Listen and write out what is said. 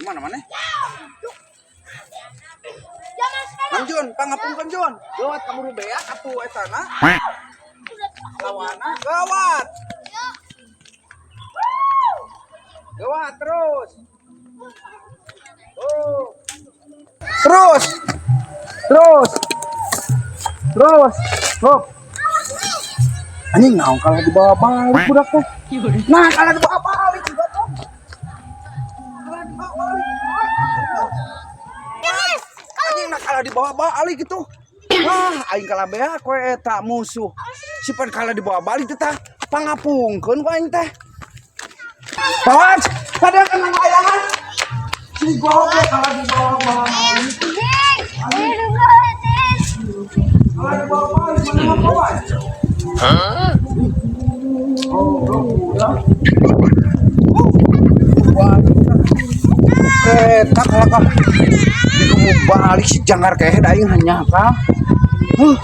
Gimana mana? Jangan sekarang. Mang Jun, pangapungkeun, Jun. Gawat, kaburu beak atuh etana. Lawana gawat. Gawat terus. Oh. Terus. Terus. Terus. Hop. Anjing, naon kalau dibawa balik budak teh? Nah, kalau dibawa balik juga tuh. Kalau dibawa balik. Anjing, nah kalau dibawa balik gitu. Wah, aing kalah beak we eta musuh. Sipan kalah dibawa balik teh tah pangapungkeun ku aing teh. Pawan, padahal kena layangan. Si goblok kalau dibawa balik. Kalau dibawa balik mana mau kawan? Oh, udah. Wah, eta kalah kah. Dikumu balik si janggar kehed aing hanya kah. Huh.